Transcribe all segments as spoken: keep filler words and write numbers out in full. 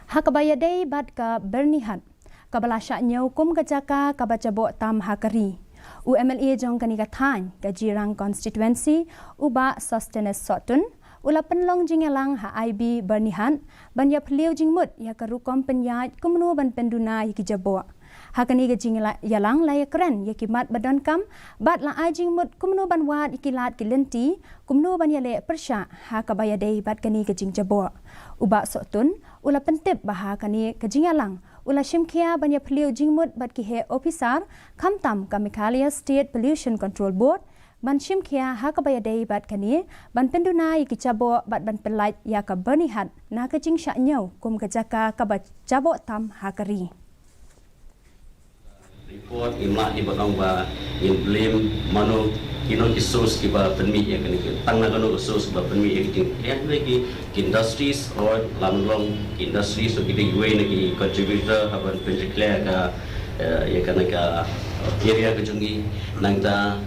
Ha kaba ïadei bad ka Byrnihat, kaba la shah ñiew kum ka jaka kaba jaboh tam ha ka ri, u M L A jong kane ka thaiñ ka Jirang Constituency, u Bah Sosthenes Sohtun, u la pynlong jingïalang ha I B Byrnihat ban ïaphylliew jingmut ïa ka rukom pynïaid kumno ban pynduna ïa ki jaboh. Ha kane ka jingïalang la ïakren ïa ki mat ba donkam bad la ai jingmut kumno ban wad ïa ki lad ki lynti, kumno ban ïaleh pyrshah ha kaba ïadei bad kane ka jingjaboh. U Bah Sohtun u la pyntip ba ha kane ka jingïalang u la shimkhia ban ïaphylliew jingmut bad ki heh ophisar, khamtam ka Meghalaya State Pollution Control Board, ban shimkhia ha kaba ïadei bad kane, ban pynduna ïa ki jaboh bad ban pyllait ïa ka Byrnihat na ka jingshah ñiew kum ka jaka kaba jaboh tam ha ka ri. Report ngim lah dei ban ong ba ngin blame mano, kino ki source kiba pynmih ïa kane, tang na kano ka source ba pynmih ïa kane. Ïa kine ki industries, or lam long ki industries, so ki dei kiwei na ki contributor ha ban pynjakhlia ka, eh, ïa kane ka area ka jong ngi. Nangta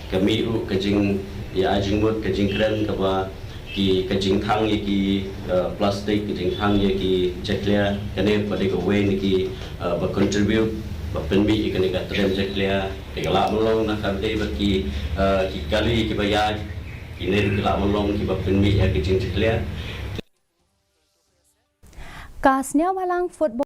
ka mih ruh ka jing, ïa, ai jingmut, ka jingkren kaba ki, ka jingthang ïa ki, eh, plastic, ka jingthang ïa ki jakhlia, kane pat dei kawei na ki, eh, ba contribute ba pynmih ïa kane ka trend jakhlia. Te ka lah ban long na ka dei bad ki, eh, ki kali kiba ïaid, kine ruh ki lah ban long kiba pynmih ïa ka jingjakhlia. Ka Sniawbhalang Football